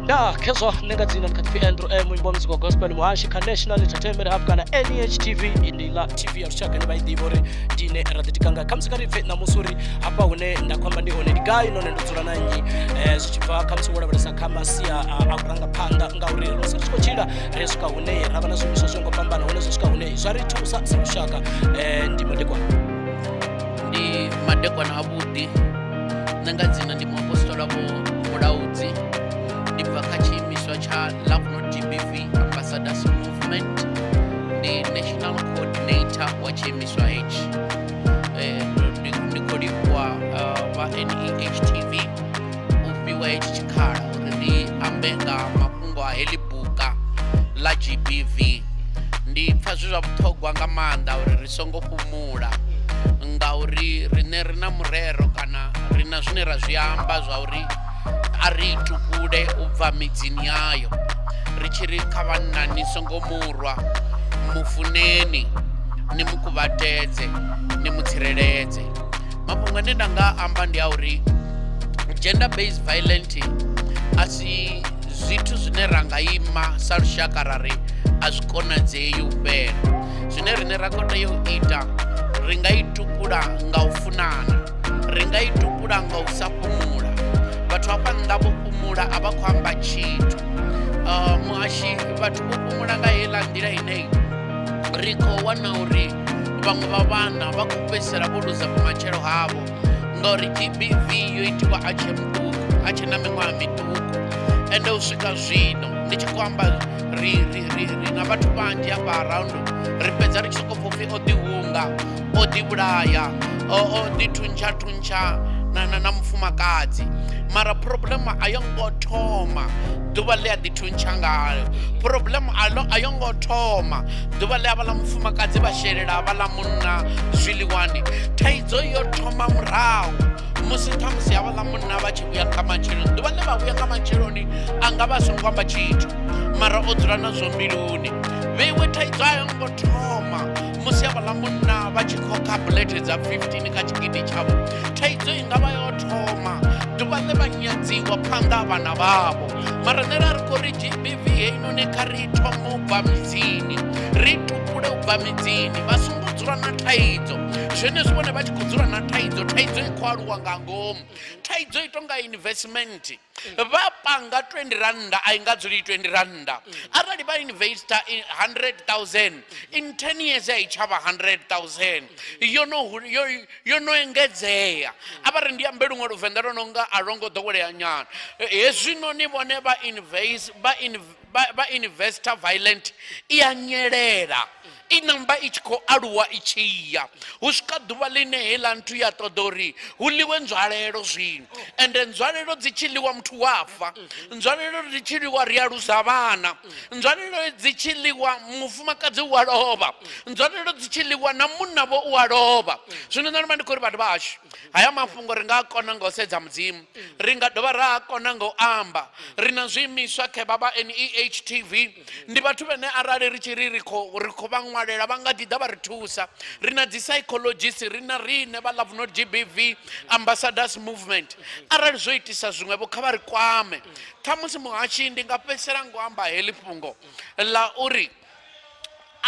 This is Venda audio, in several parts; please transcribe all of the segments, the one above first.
Nda khezwo nṋe nga dzina ndi kha ḓipfi Andrew M muimbi wa music wa gospel, muhashi kha National Entertainment Hub kana NEHTV. Ndi ḽa TV ya lushaka ine vha i ḓivha uri ndi ine ra ḓitika nga. Khamusi kha ri pfe ṋamusi uri hafha hune nda khou amba ndi hone ndi gai, nahone ndo dzula na nnyi, zwi tshi bva khamusi wo lavhelesa kha masia a vhurangaphanḓa, ngauri musi ri tshi khou tshila ri swika hune ra vha na zwiimiswa zwo ngo fhambana, hune zwa swika hune zwa ri thusa sa lushaka. Ndi madekwana. Ndi madekwana avhuḓi. Nṋe nga dzina ndi muapostola Vho Mulaudzi, ndi bva kha tshiimiswa tsha Love Not GBV Ambassadors Movement, ndi national coordinator wa tshiimiswa hetshi. Ndi khou livhuwa vha NEHTV u fhiwa hetshi tshikhala uri ndi ambe nga mafhungo a heḽi buka ḽa GBV. Ndi pfha zwi zwa vhuṱhogwa nga maanḓa uri ri songo fhumula, ngauri riṋe ri na murero kana ri na zwine ra zwi amba zwa uri a ri i tupule u bva midzini yayo. Ri tshi ri kha vhanna, ni songo murwa, mufuneni, ni mu kuvhatedze, ni mu tsireledze. Mafhungo ane nda nga amba ndi a uri gender based violence a si zwithu zwine ra nga ima sa lushaka ra ri a zwi konadzei u fhela. Zwine riṋe ra khou tea u ita, ri nga i tupula nga u funana, ri nga i tupula nga u sa fhumula. Vhathu hafha nnḓa vho fhumula, a vha khou amba tshithu. Muhashi, vhathu vho fhumula nga heiḽa nḓila ine ri khou wana uri vhaṅwe vha vhana vha khou fhedzisela vho luza vhumatshelo havho, ngauri GBV yo itiwa a tshe muṱuku, a tshe na miṅwaha miṱuku, ende u swika zwino ndi tshi khou amba ri ri ri ri na vhathu vhanzhi hafha around, ri fhedza ri tshi sokou pfha upfhi o ḓihunga, o ḓivhulaya, o ḓi thuntsha thuntsha na mufumakadzi. Mara problem a yo ngo thoma ḓuvha ḽe a ḓi thuntsha ngayo, problem a yo ngo thoma ḓuvha ḽe havhaḽa mufumakadzi vha shelela havhaḽa munna zwiḽiwani. Thaidzo yo thoma murahu musi ṱhamusi havhaḽa munna vha tshi vhuya nga matsheloni. Ḓuvha ḽe vha vhuya nga matsheloni a nga vha a songo amba tshithu, mara o dzula nazwo mbiluni. Vheiwe thaidzo a yo ngo thoma musi havhaḽa munna vha tshi khokha bulete dza 15 kha tshigidi tshavho. Thaidzo i nga vha yo thoma ḓuvha ḽe vha nyadziwa phanḓa ha vhana vhavho. Mara nṋe ra ri khou ri GBV heinoni kha ri thome u bva midzini, ri tupule u bva midzini. Vha songo dzula na thaidzo. Zwenezwi vhone vha tshi khou dzula na thaidzo, thaidzo i khou aluwa nga ngomu. Thaidzo i tonga investment, vha panga 20 rannda, a i nga dzuli 20 rannda. Arali vha investa 100,000, in 10 years a i tsha vha 100,000, yo no engedzea. A vha ri ndi ambe luṅwe luvenḓa lwo no nga a lwo ngo ḓowelea nyana. Hezwinoni vhone vha investor violent i a nyelela, i namba i tshi khou aluwa i tshi ya, hu swika ḓuvha ḽine heiḽa nthu ya ṱoḓa uri hu ḽiwe nzwalelo zwino. Ende nzwalelo dzi tshi ḽiwa muthu wa fa, nzwalelo dzi tshi ḽiwa ri a luza vhana, nzwalelo dzi tshi ḽiwa mufumakadzi u a lovha, nzwalelo dzi tshi ḽiwa na munna vho u a lovha. Zwino nṋe ndi vha ndi khou ri vhathu vha hashu, haya mafhungo ri nga a kona nga u sedza Mudzimu, ri nga dovha ra a kona nga u amba. Ri na zwiimiswa khevha vha NEHTV, ndi vhathu vhane arali ri tshi ri ri khou ri khou vha ṅwalela vha nga ḓi ḓa vha ri thusa. Ri na dzi psychologist, ri na riṋe vha Love Not GBV Ambassadors Movement. Arali zwo itisa zwiṅwevho kha vha ri kwame. Ṱhamusi muhashi ndi nga fhedzisela ngo amba heḽi fhungo ḽa uri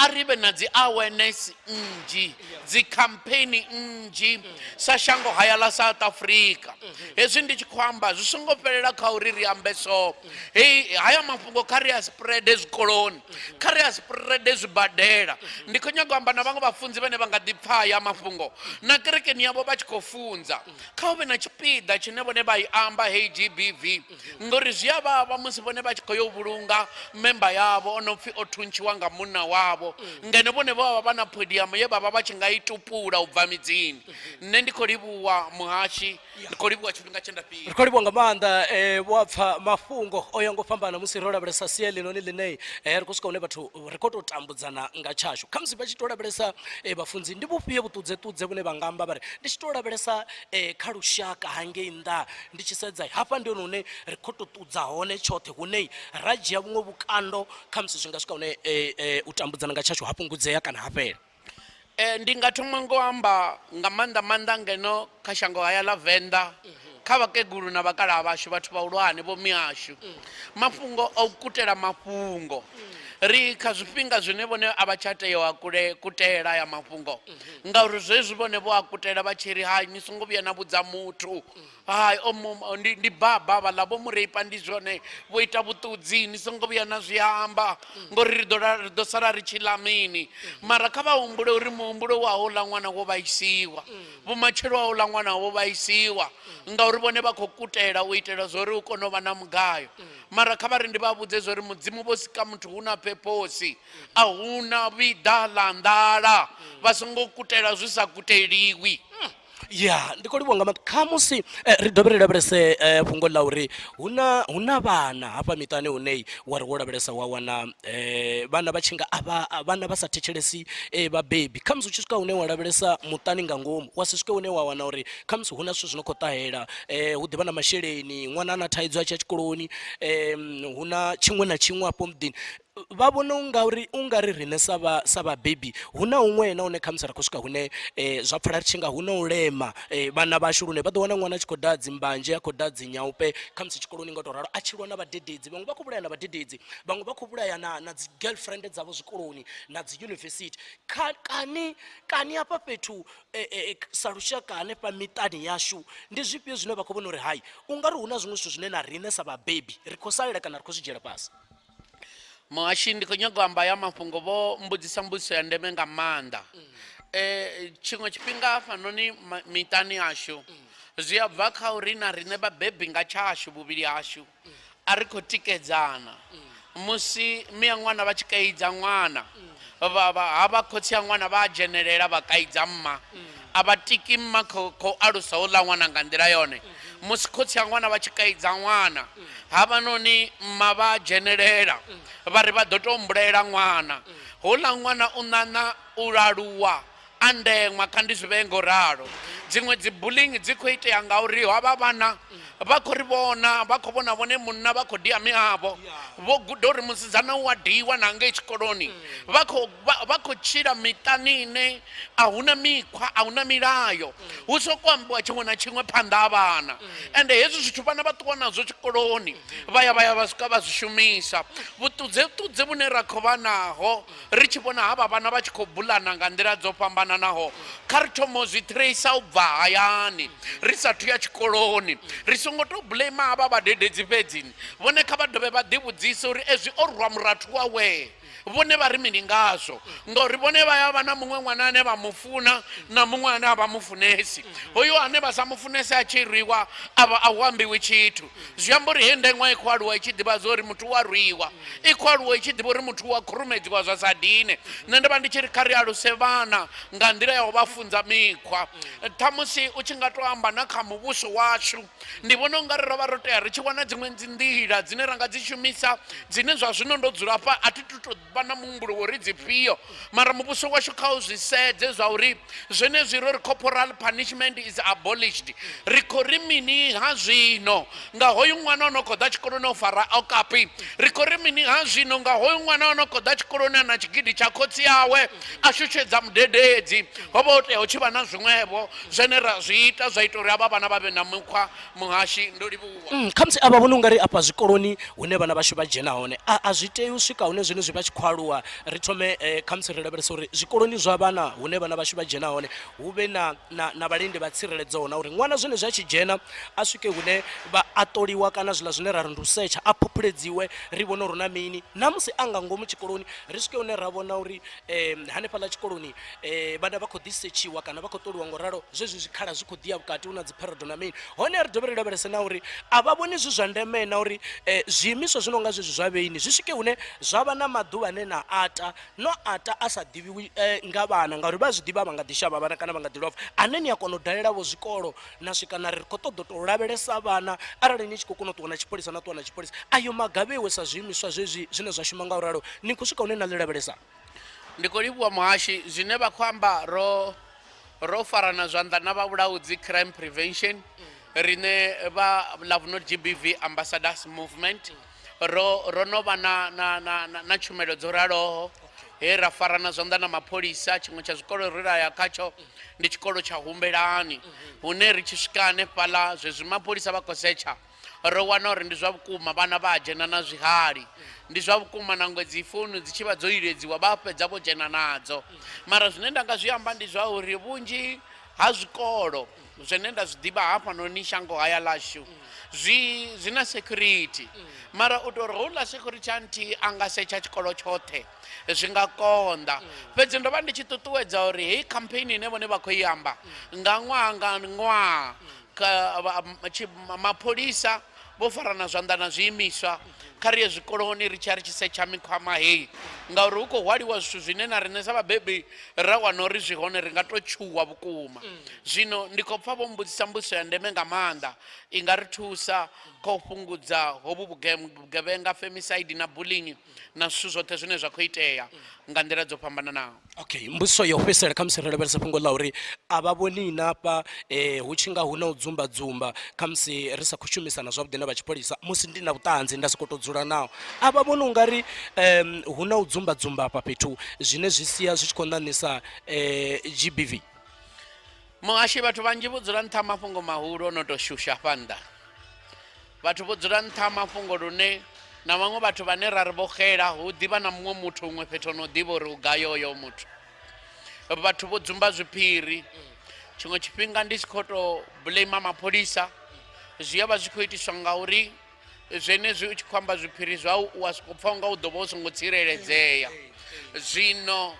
a ri vhe na dzi awareness nnzhi, dzi campaign nnzhi sa shango haya ḽa South Africa. Hezwi ndi tshi khou amba zwi songo fhelela kha uri ri ambe so. Hei haya mafhungo kha ri a spreade zwikoloni, kha ri a spreade zwibadela. Ndi khou nyaga u amba na vhaṅwe vhafunzi vhane vha nga ḓi pfha haya mafhungo na kerekeni yavho vha tshi khou funza, kha hu vhe na tshipiḓa tshine vhone vha i amba hei GBV, ngori zwi a vhavha musi vhone vha tshi khou yo vhulunga memba yavho o no pfhi o thuntshiwa nga munna wavho, ngeno vhone vho vha vha na podium ye vha vha vha tshi nga i tupula u bva midzini. Nṋe ndi khou livhuwa muhashi, ndi khou livhuwa tshifhinga tshe nda fhiwa. Ri khou livhuwa nga maanḓa. Vho a pfha mafhungo o ya ngo fhambana musi ro lavhelesa sia ḽinoni ḽine ri khou swika hune vhathu ri khou tou tambudzana nga tshashu. Khamusi vha tshi tou lavhelesa vhafunzi, ndi vhufhio vhuṱudzeṱudze vhune vha nga amba vha ri ndi tshi tou lavhelesa kha lushaka hangei nnḓa, ndi tshi sedza hafha ndi hone hune ri khou tou ṱudza hone tshoṱhe, hune ra dzhia vhuṅwe vhukando khamusi zwi nga swika hune u tambudzana nga tshashu ha fhungudzea kana ha fhela? Ndi nga thoma ngo amba nga maanḓa maanḓa ngeno kha shango haya ḽa Venḓa. Kha vhakegulu na vhakalaha vhashu, vhathu vhahulwane, vho mihashu, mafhungo a u kutela mafhungo ri kha zwifhinga zwine vhone a vha tsha tea u a kule kutela ya mafhungo, ngauri zwezwi vhone vho a kutela vha tshi ri hai ni songo vhuya na vhudza muthu, hai o mu, ndi, ndi baba vhaḽa vho mu reipa, ndi zwone vho ita vhuṱudzi, ni songo vhuya na zwi amba ngori ri ḓo ri ḓo sala ri tshi ḽa mini. Mara kha vha humbule uri muhumbulo wa houḽa ṅwana wo vhaisiwa, vhumatshelo ha houḽa ṅwana wo vhaisiwa, ngauri vhone vha khou kutela u itela zwa uri u kone u vha na mugayo. Mara kha vha ri ndi vha vhudze zwa uri Mudzimu vho sika muthu hu na phephose, a hu na vhiḓa ḽa nḓala, vha songo kutela zwi sa kuteliwi. Ya, ndi khou livhuwa nga maanḓa. Khamusi ri dovhe ri lavhelese fhungo ḽa uri hu na hu na vhana hafha miṱani hune wa ri wo lavhelesa wa wana vhana vha tshi nga a vha vhana vha sa thetshelesi vhabebi. Khamusi u tshi swika hune wa lavhelesa muṱani nga ngomu wa si swike hune wa wana uri khamusi hu na zwithu zwi no khou ṱahela, hu ḓivha na masheleni, ṅwana a na thaidzo a tshi ya tshikoloni, hu na tshiṅwe na tshiṅwe hafho muḓini. Vha vhona u nga uri u nga ri riṋe sa vha sa vhabebi hu na huṅwe na hune khamusi ra khou swika hune zwa pfala ri tshi nga hu na u lema vhana vhashu lune vha ḓo wana ṅwana a tshi khou daha dzi mbanzhe, a khou daha dzi nyaupe khamusi tshikoloni nga u tou ralo a tshi lwa na vhadededzi. Vhaṅwe vha khou vhulaya na vhadededzi, vhaṅwe vha khou vhulaya na na dzi girlfriend dzavho zwikoloni na dzi yunivesithi. Kha kani kani hafha fhethu sa lushaka hanefha miṱani yashu ndi zwifhio zwine vha khou vhona uri hai u nga ri hu na zwiṅwe zwithu zwine na riṋe sa vhabebi ri khou salela kana ri khou zwi dzhiela fhasi? Muhashi, ndi khou nyaga u amba ya mafhungo, vho mbudzisa mbudziso ya ndeme nga maanḓa. Tshiṅwe tshifhinga hafhanoni miṱani yashu zwi a bva kha uri na riṋe vhabebi nga tshashu vhuvhili hashu a ri khou tikedzana. Musi mia ṅwana vha tshi kaidza ṅwana, vha vha havha khotsi a ṅwana vha a dzhenelela vha kaidza mma, a vha tiki mma khou alusa houḽa ṅwana nga nḓila yone. Musi khotsi a ṅwana vha tshi kaidza ṅwana, havhanoni mma vha dzhenelela vha ri vha ḓo tou mbulela ṅwana. Houḽa ṅwana u ṋaṋa u aluwa a ndeṅwa, kha ndi zwi vhee ngo ralo. Dziṅwe dzi bullying dzi khou itea ngauri havha vhana vha khou ri vhona, vha khou vhona vhone munna vha khou dia miavho, vho guda uri musidzana u a diwa na ngei tshikoloni. Vha khou vha khou tshila miṱani ine a huna mikhwa, a huna milayo, hu sokou ambiwa tshiṅwe na tshiṅwe phanḓa ha vhana. Ende hezwi zwithu vhana vha ṱuwa nazwo tshikoloni vha ya vha ya vha swika vha zwi shumisa. Vhuṱudzeṱudze vhune ra khou vha naho ri tshi vhona havha vhana vha tshi khou bulana nga nḓila dzo fhambananaho, kha ri thome u zwi tracer u bva hayani ri sathu ya tshikoloni. Ri songo tou blame havha vhadededzi fhedzi, vhone kha vha dovhe vha ḓivhudzise uri ezwi o rwa murathu wawe vhone vha ri mini ngazwo, ngauri vhone vha ya vha na muṅwe ṅwana ane vha mu funa na muṅwe ane a vha mu funesi. Hoyo ane vha sa mu funese a tshi rwiwa a vha a hu ambiwi tshithu. Zwi amba uri heyi ndeṅwa i khou aluwa i tshi ḓivha zwa uri muthu u a rwiwa, i khou aluwa i tshi ḓivha uri muthu u a khurumedziwa zwa sa dine. Nṋe ndo vha ndi tshi ri kha ri aluse vhana nga nḓila ya u vha funza mikhwa. Ṱhamusi u tshi nga tou amba na kha muvhuso washu, ndi vhona u nga ri ro vha ro tea ri tshi wana dziṅwe dzi nḓila dzine ra nga dzi shumisa, dzine zwa zwino ndo dzula hafha a thi tu tou vha na muhumbulo wa uri dzifhio, mara muvhuso washu kha u zwi sedze zwa uri zwenezwi ro ri corporal punishment is abolished, ri khou ri mini ha zwino nga hoyu ṅwana o no khou ḓa tshikoloni o fara okapi, ri khou ri mini ha zwino nga hoyu ṅwana o no khou ḓa tshikoloni a na tshigidi tsha khotsi awe a shushedza mudededzi. Ho vha ho tea hu tshi vha na zwiṅwevho zwene ra zwi ita zwa ita uri havha vhana vha vhe na mukhwa. Muhashi, ndo livhuwa. Khamusi a vha vhoni ungari afha zwikoloni hune vhana vhashu vha dzhena hone a a zwi tei u swika hune zwenezwi vha tshi khou aluwa ri thome khamusi ri lavhelese uri zwikoloni zwa vhana hune vhana vhashu vha dzhena hone hu vhe na na na vhalindi vha tsireledzeho, na uri ṅwana zwenezwi a tshi dzhena a swike hune vha a ṱoliwa kana zwiḽa zwine ra ri ndi u setsha a phuphuledziwe ri vhone uri hu na mini. Na musi a nga ngomu tshikoloni ri swike hune ra vhona uri hanefhaḽa tshikoloni vhana vha khou ḓi setshiwa kana vha khou ṱoliwa ngo ralo zwezwi zwikhala zwi khou ḓi ya vhukati hu na dzi pherodo na mini. Hone ri dovhe ri lavhelese na uri a vha vhoni zwi zwa ndeme na uri zwiimiswa zwi no nga zwezwi zwa vheini zwi swike hune zwa vha na maḓuvha ane na ata no ata a sa ḓivhiwi nga vhana, ngauri vha zwi ḓivha vha nga ḓi shavha vhana kana vha nga ḓi lova, ane ni a kona u dalela vho zwikolo na swika na ri ri khou ṱoḓa u tou lavhelesa vhana, arali ni tshi khou kona u ṱuwa na tshipholisa na ṱuwa na tshipholisa. Ayo maga vheiwe sa zwiimiswa zwezwi zwine zwa shuma nga u ralo ni khou swika hune na ḽi lavhelesa. Ndi khou livhuwa muhashi zwine vha khou amba, ro ro farana zwanḓa na vha vhulaudzi crime prevention, riṋe vha Love Not GBV Ambassadors Movement ro ro no vha na na na na tshumelo dzo raloho. He ra farana zwanḓa na mapholisa, tshiṅwe tsha zwikolo ri ra ya khatsho ndi tshikolo tsha Humbelani, hune ri tshi swika hanefhaḽa zwezwi mapholisa vha khou setsha ro wana uri ndi zwa vhukuma vhana vha a dzhena na zwihali. Ndi zwa vhukuma nangwe dzi founu dzi tshi vha dzo iledziwa vha fhedza vho dzhena nadzo. Mara zwine nda nga zwi amba ndi zwa uri vhunzhi ha zwikolo zwine nda zwi ḓivha hafhanoni shango haya ḽashu zwi zwi na security, mara u tou uri houḽa security a nthihi a nga setsha tshikolo tshoṱhe zwi nga konḓa. Fhedzi ndo vha ndi tshi ṱuṱuwedza uri heyi campaign ine vhone vha khou i amba nga ṅwaha nga ṅwaha mapholisa vho farana zwanḓa na zwiimiswa, kha ri ye zwikoloni ri tshi ya ri tshi setsha mikhwama heyi, ngauri hu khou hwaliwa zwithu zwine na riṋe sa vhabebi ra wana uri zwi hone ri nga to tshuwa vhukuma. Zwino ndi khou pfa vho mbudzisa mbudziso ya ndeme nga maanḓa, i nga ri thusa kha u fhungudza hovhu vhugevhenga, femicide na bullying na zwithu zwoṱhe zwine zwa khou itea nga nḓila dzo fhambananaho. Okay, mbudziso ya u fhedzisela khamusi ri lavhelesa fhungo ḽa uri a vha vhoni na hafha hu tshi nga hu na u dzumba dzumba khamusi ri sa khou shumisana zwavhuḓi na vha tshipholisa musi ndi na vhuṱanzi nda sokou tou dzula naho, a vha vhoni u nga ri hu na u dzumba dzumba hafha fhethu zwine zwi sia zwi tshi khou ṋaṋisa GBV? Muhashi, vhathu vhanzhi vho dzula nṱha ha mafhungo mahulu o no tou shusha hafha nnḓa. Vhathu vho dzula nṱha ha mafhungo lune na vhaṅwe vhathu vhane ra ri vho xela hu ḓivha na muṅwe muthu huṅwe fhethu no ḓivha uri u gai oyo muthu. Vhathu vho dzumba zwiphiri. Tshiṅwe tshifhinga ndi si khou tou blame mapholisa, zwi a vha zwi khou itiswa ngauri zwenezwi u tshi khou amba zwiphiri zwau u a sokou pfha unga u ḓo vha u songo tsireledzea. Zwino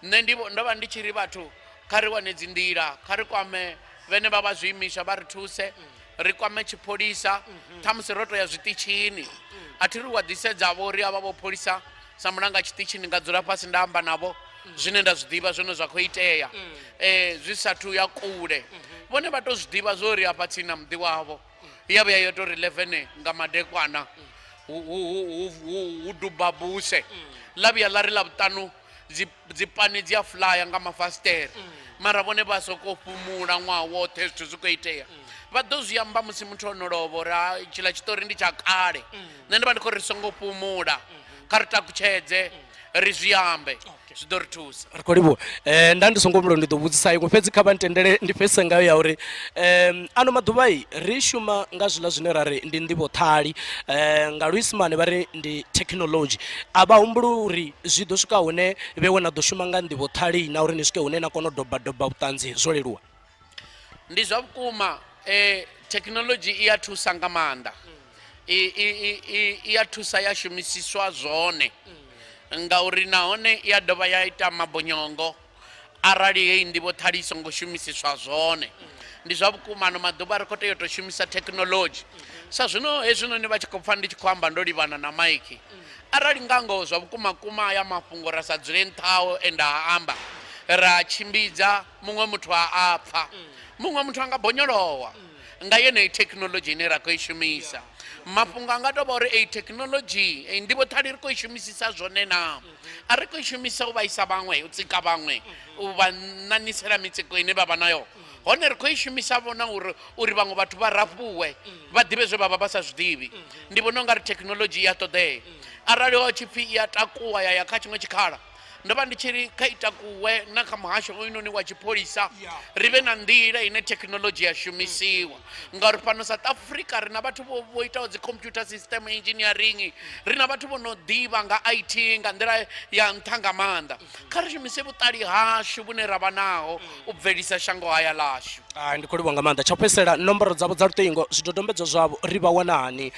nṋe ndi ndo vha ndi tshi ri vhathu kha ri wane dzi nḓila, kha ri kwame vhene vha vha zwiimiswa vha ri thuse, ri kwame tshipholisa ṱhamusi ro to ya zwiṱitshini. A thi ri wa ḓisedza vho uri avha vho pholisa sa mulanga tshiṱitshini nga dzula fhasi nda amba navho zwine nda zwi ḓivha zwone zwa khou itea zwi sathu ya kule. Vhone vha to zwi ḓivha zwo uri hafha tsini na muḓi wavho ya vhuya ya tou ri 11 nga madekwana hu duba buse, ḽa vhuya ḽa ri ḽavhuṱanu dzi dzipani dzi a fulaya nga mafasiṱere, mara vhone vha sokou fhumula ṅwaha woṱhe zwithu zwi khou itea. Vha ḓo zwi amba musi muthu o no lovha uri ha tshiḽa tshiṱori ndi tsha kale. Nṋe ndi vha ndi khou ri songo fhumula, kha ri takutshedze ri zwi ambe, zwi ḓo ri thusa. Ri khou livhuwa. Nda ndi songo humbula uri ndi ḓo vhudzisa iṅwe fhedzi kha vha ntendele ndi fhedzise ngayo ya uri ano maḓuvha ri shuma nga zwiḽa zwine ra ri ndi nḓivhoṱhali, nga luisimane vha ri ndi thekhinoḽodzhi. A vha humbuli uri zwi ḓo swika hune vhewe na ḓo shuma nga nḓivhoṱhali na uri ni swike hune na kona u doba doba vhuṱanzi zwo leluwa? Ndi zwa vhukuma thekhinoḽodzhi i a thusa nga maanḓa, i a thusa ya shumisiswa zwone ngauri nahone i a dovha ya ita mabonyongo arali heyi nḓivho ṱhali i songo shumisiswa zwone. Ndi zwa vhukuma ano maḓuvha ri khou tea u tou shumisa thekhinoḽodzhi sa zwino hezwinoni vha tshi khou pfha ndi tshi khou amba ndo livhana na maiki, arali nga ngoho zwa vhukuma kuma haya mafhungo ra sa dzule nṱhaho e nda a amba ra tshimbidza muṅwe muthu a a pfha, muṅwe muthu a nga bonyolowa nga yeneyi thekhinoḽodzhi ine ra khou i shumisa. Mafhungo a nga tou vha uri eyi thekhinoḽodzhi eyi nḓivhoṱhali ri khou i shumisisa zwone naa? A ri khou i shumisa u vhaisa vhaṅwe, u tsika vhaṅwe, u vha ṋaṋisela mitsiko ine vha vha nayo, hone ri khou i shumisa vho na uri uri vhaṅwe vhathu vha rafhuwe vha ḓivhe zwe vha vha vha sa zwi ḓivhi. Ndi vhona u nga ri thekhinoḽodzhi i a ṱoḓea arali ho tshi pfhi i a takuwa ya ya kha tshiṅwe tshikhala. Ndo vha ndi tshi ri kha i takuwe na kha muhasho hoyunoni wa tshipholisa, ri vhe na nḓila ine thekhinoḽodzhi ya shumisiwa, ngauri fhano South Africa ri na vhathu vho itaho dzi computer system engineering, ri na vhathu vho no ḓivha nga IT nga nḓila ya nṱha nga maanḓa. Kha ri shumise vhuṱali hashu vhune ra vha naho u bvelisa shango haya ḽashu. Hai, ndi khou livhuwa nga maanḓa. Tsha u fhedzisela, nomboro dzavho dza luṱingo, zwidodombedzwa zwavho ri vha wana hani,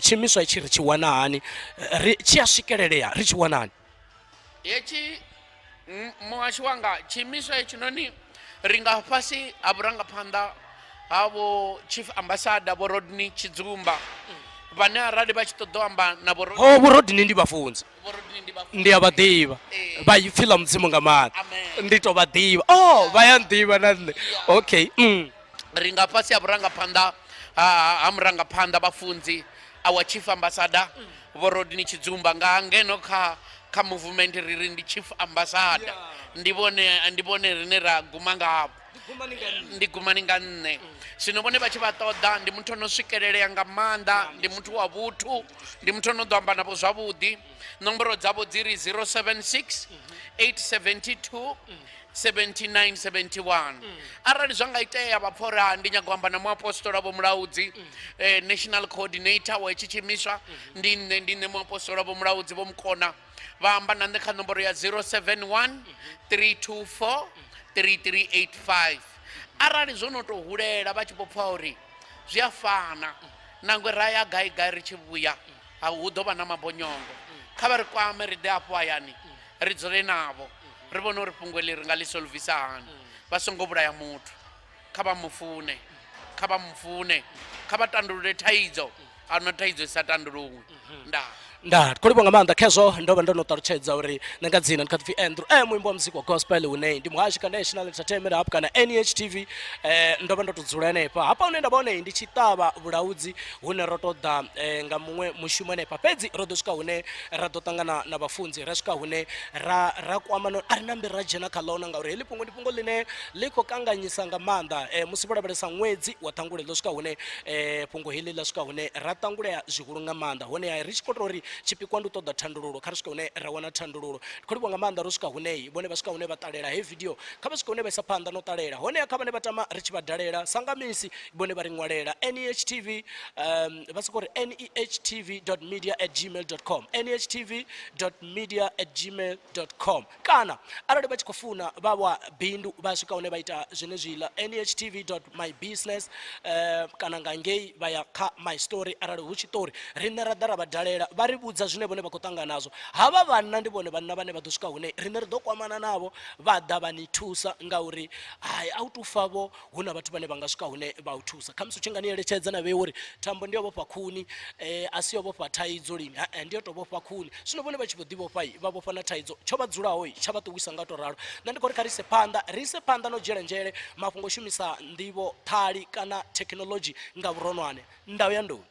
tshiimiswa itshi ri tshi wana hani, ri tshi a swikelelea ri tshi wana hani? Hetshi muhasho wanga tshiimiswa hetshinoni ri nga fhasi ha vhurangaphanḓa ha vho chief ambassador vho Rodney Tshidzumba, vhane arali vha tshi ṱoḓa u amba na vho Ho vho Rodney ndi vhafunzi, ndi a vha ḓivha, vha ipfhi ḽa Mudzimu nga maanḓa, ndi to vha ḓivha. Oh, vha ya nḓivha na nṋe. Okay. Ri nga fhasi ha vhurangaphanḓa ha murangaphanḓa vhafunzi our chief ambassador Vho Rodney Tshidzumba, nga ngeno kha kha movement ri ri ndi chief ambassador, ndi vhone ndi vhone rine ra guma ngavho. Ndi gumani nga nṋe. Zwino vhone vha tshi vha ṱoḓa, ndi muthu ono swikelelea nga maanḓa, ndi muthu wa vhuthu, ndi muthu ono ḓo amba navho zwavhuḓi. Nomboro dzavho dzi ri 076 872 7971. Arali zwa nga itea vha pfa uri ha ndi nyaga u amba na muapostola Vho Mulaudzi, national coordinator wa hetshi tshiimiswa, ndi nṋe, ndi nṋe muapostola Vho Mulaudzi Vho Mukona, vha amba na nṋe kha nomboro ya 071 324 3385. Arali zwo no tou hulela vha tshi vho pfa uri zwi a fana, nangwe ra ya gai gai ri tshi vhuya hu ḓo vha na mabonyongo, kha vha ri kwame ri ḓe afho hayani ri dzule navho ri vhone uri fhungo iḽi ri nga ḽi solvisa hani. Vha songo vhulaya muthu, kha vha mufune, kha vha mufune, kha vha tandulule thaidzo, a huna thaidzo i sa tanduluwi. Ndaa. Ndaa, ndi khou livhuwa nga maanḓa khezwo. Ndo vha ndo no ṱalutshedza uri nṋe nga dzina ndi kha ḓi pfi Andrew eh, muimbi wa muzika wa gospel hune ndi muhashi kha National Entertainment Hub kana NEHTV. Ndo vha ndo tou dzula henefha hafha hune nda vha hone ndi tshiṱavha vhulaudzi hune ro tou ḓa nga muṅwe mushumo henefha, fhedzi ro ḓo swika hune ra ḓo ṱangana na vhafunzi, ra swika hune ra ra kwama no a ri nambi ra dzhena kha ḽona ngauri heḽi fhungo ndi fhungo ḽine ḽi khou kanganyisa nga maanḓa. Musi vho lavhelesa ṅwedzi wa Ṱhangule ḽo swika hune fhungo heḽi ḽa swika hune ra ṱangulea zwihulu nga maanḓa, honeha ri tshi khou tou ri tshipikwa ndi u ṱoḓa thandululo, kha ri swike hune ra wana thandululo. Ndi khou livhuwa nga maanḓa ro swika hune vhone vha swika hune vha ṱalela heyi video, kha vha swike hune vha isa phanḓa na u ṱalela, honeha kha vhane vha tama ri tshi vha dalela sa nga misi vhone vha ri ṅwalela NEHTV vha sokou ri nehtv.media at gmail com, nehtv media at gmail com, kana arali vha tshi khou funa vha wa bindu vha swika hune vha ita zwenezwiḽa nehtv my business kana nga ngei vha ya kha my story arali hu tshiṱori riṋe ra ḓa ra vha dalela vha ri vhudza zwine vhone vha khou ṱangana nazwo. Havha vhanna ndi vhone vhanna vhane vha ḓo swika hune riṋe ri ḓo kwamana navho vha ḓa vha ni thusa ngauri hai a u tou fa vho hu na vhathu vhane vha nga swika hune vha u thusa. Khamusi u tshi nga ni eletshedza na vheiwa uri thambo ndi yo vhofha khuni a si yo vhofha thaidzo lini, ha ndi yo tou vhofha khuni. Zwino vhone vha tshi vho ḓi vhofha vha vhofha na thaidzo tsho vha dzulaho tsha vha ṱuwisa nga u tou ralo. Nṋe ndi khou ri kha ri ise phanḓa, ri ise phanḓa na u dzhiela nzhele mafhungo a u shumisa nḓivho, ṱhali kana thekhinoḽodzhi nga vhuronwane. Ndau ya nduni.